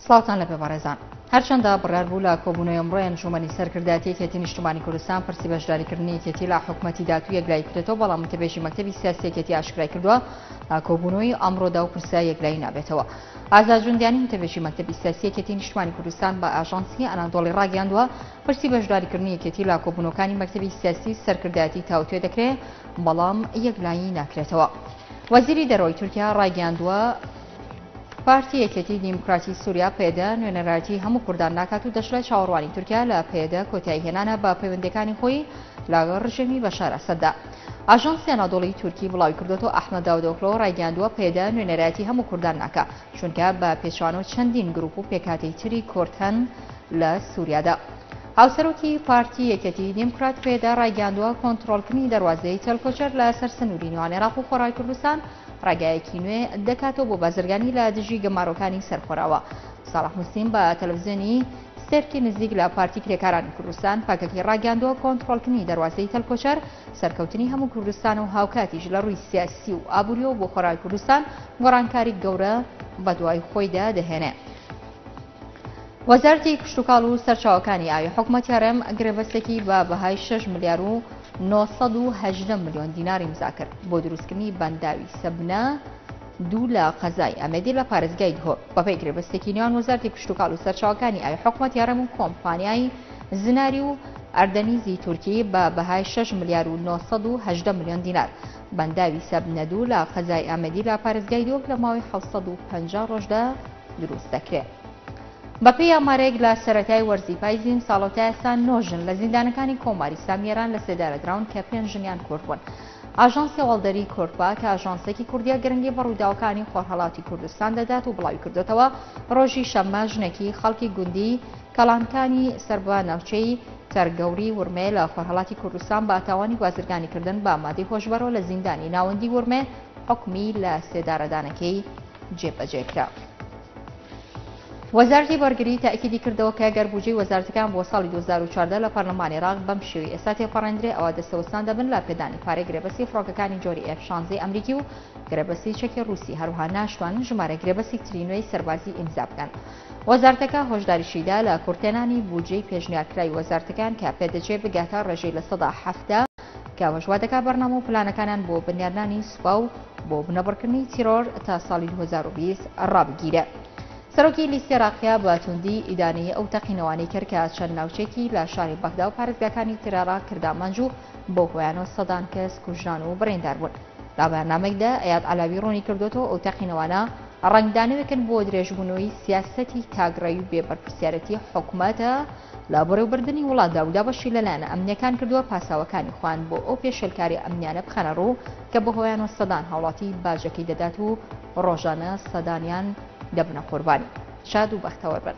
سڵاوتان لەبێ بەڕێزان. هەرچەندە بڕیار بوو لە کۆبوونەوەی ئەمڕۆی ئەنجوومەنی سەرکردایەتی یەکێتی نیشتمانی کوردستان پرسی بەشداریکردنی یەکێتی لە حکومەتی داهاتوو یەکلایی بکرێتەوە، بەڵام وتەبێژی مەکتەبی سیاسی یەکێتی ئاشکرای کردووە لە کۆبوونەوەی ئەمڕۆدا و پرسە یەکلایی نابێتەوە. ئازاد جوندیانی وتەبێژی مەکتەبی سیاسی یەکێتی نیشتمانی کوردستان بە ئاژانسی ئەنادۆڵی ڕاگەیاندووە پرسی بەشداریکردنی یەکێتی لە کۆبوونەوەکانی مەکتەبی سیاسی سەرکردایەتی تاوتوێ دەکرێ بەڵام یەکلایی ناکرێتەوە. وەزیری دەرەوەی تورکیا ڕایگەیاندووە، پارتی یەکێتی دیموکراتی سوریا، پەیەدە، نوێنەرایەتی هەموو کوردان ناکات و دەشڵێت چاوەڕوانی تورکیا لە پەیەدە کۆتایی هێنانە بە پەیوەندییەکانی خۆی لەگەڵ ڕژێمی بەشار ئەسەددا. ئاژانسی ئەنادۆڵی تورکی بڵاویکردۆتەوە ئەحمەد داودئۆغلۆ ڕایگەیاندووە پەیەدە نوێنەرایەتی هەموو کوردان ناکا، چونکە بە پێچەوانەوە چەندین گروپ و پێکهاتەی تری کورد هەن لە سوریادا. هاوسەرۆکی پارتی یەکێتی دیموکرات پەیەدە ڕایگەیاندووە کۆنتڕۆڵکردنی دەروازەی تەلکۆچەر لە سەر سنووری نێوان عێراق و خۆرئاوای کوردستان ڕێگایەکی نوێ دەکاتەوە بۆ بازرگانی لە دژی گەمارۆکانی سەر خۆراوا. ساڵح موسلیم بە تەلەفزیۆنی ستێرکی نزیک لە پارتی کرێکارانی کوردستان پەکەکەی ڕاگەیاندووە کۆنتڕۆڵکردنی دەروازەی تەلکۆچەر سەرکەوتنی هەموو کوردستانە و هاوکاتیش لە ڕووی سیاسی و ئابووریەوە بۆ خۆراوای کوردستان گۆڕانکاری گەورە بەدوای خۆیدا دەهێنێ. وەزارەتی کشتوکاڵ و سەرچاوەکانی ئاوی حکومەتی هەرێم گرێبەستێکی بە بەهای 6 ملیار و 918 ملیۆن دینار ئیمزا کرد بۆ دروستکردنی بەنداوی سەبنە دوو لە قەزای ئامێدی لە پارێزگای دهۆک. بەپێی گرێبەستێکی نێوان وەزارەتی کشتوکاڵ و سەرچاوەکانی ئاوی حکومەتی هەرێم و کۆمپانیای زناری و ئەردەنیزی تورکی بە بەهای 6 ملیار و 918 ملیۆن دینار بەنداوی سەبنە دوو لە قەزای ئامێدی لە پارێزگای دهۆک لە ماوەی 750 ڕۆژدا دروست دەکرێت. بەپێی ئامارێک لە سەرەتای وەرزی پایزی ئەمساڵەوە تا ئێستا نۆ ژن لە زیندانەکانی کۆماری ئیسلامی ئێران لە سێدارە دراون کە پێنج ژنیان کورد بوون. ئاژانسی هەواڵدەری کوردپا کە ئاژانسێکی کوردیە گرنگی بە ڕووداوەکانی خۆرهەڵاتی کوردستان دەدات و بڵاوی کردوێتەوە ڕۆژی شەممە ژنێکی خەڵکی گوندی کەڵانکانی سەر بە ناوچەی تەرگەوری ورمێ لە خۆرهەڵاتی کوردستان بە تاوانی بازرگانیکردن بە مادەی هۆشبەرەوە لە زیندانی ناوەندی ورمێ حوکمی لە سێدارەدانەکەی جێبەجێ کرا. وەزارەتی بەرگری تەئکیدی کردەوە کە گەر بوجەی وەزارەتەکان بۆ ساڵی 2014 لە پەرلەمانی عێراق بەم شێوەی ئێستا تێپەڕێندرێ ئەوا دەستەوەستان دەبن لە پێدانی پارەی گرێبەستی فڕۆکەکانی جۆری ئێف شانزەی ئەمریکی و گرێبەستی چەکی ڕووسی هەروەها ناشتوانن ژمارە گرێبەستی تری نوێی سەربازی ئیمزا بکەن. وەزارەتەکە هۆشداریشیدا لە کورتهێنانی بودجەی پێشنیارکراوی وەزارەتەکان کە پێدەچێ بگاتە ڕێژەی 70% کە ئەوەش وا دەکات بەرنامە و پلانەکانیان بۆ بنیادنانی سوپا و بۆ بنەبڕکردنی تیرۆر تا ساڵی 2020 ڕابگیرێ. سەرۆکی لیستی عێراقیە بە توندی ئیدانەی ئەو تەقینەوانەی کرد کە چەند ناوچەیەکی لە شاری بەغدا و پارێزگاکانی تر عێراق کردە ئامانج و بەو هۆیانەوە سەدان کەس کوژران و بریندار بوون. لە بەیاننامەیەکدا ئەیاد عەلاوی ڕوونی کردووەتەوە ئەو تەقینەوانە ڕەنگدانەوێکن بۆ درێژبوونەوەی سیاسەتی تاکڕەوی و بێ بەرپرسیارێتی حکومەتە لە بەڕێوەبردنی وڵاتدا و دابەشی لەلایەنە ئەمنییەکان کردووە پاساوەکانی خۆیان بۆ ئەو پێشێلکارییە ئەمنیانە بخەنە ڕوو کە بەهۆیانەوە سەدان هاوڵاتی باجەکەی دەدات و ڕۆژانە سەدانیان دەبنە قوربانی. شاد و بەختەوەر بن.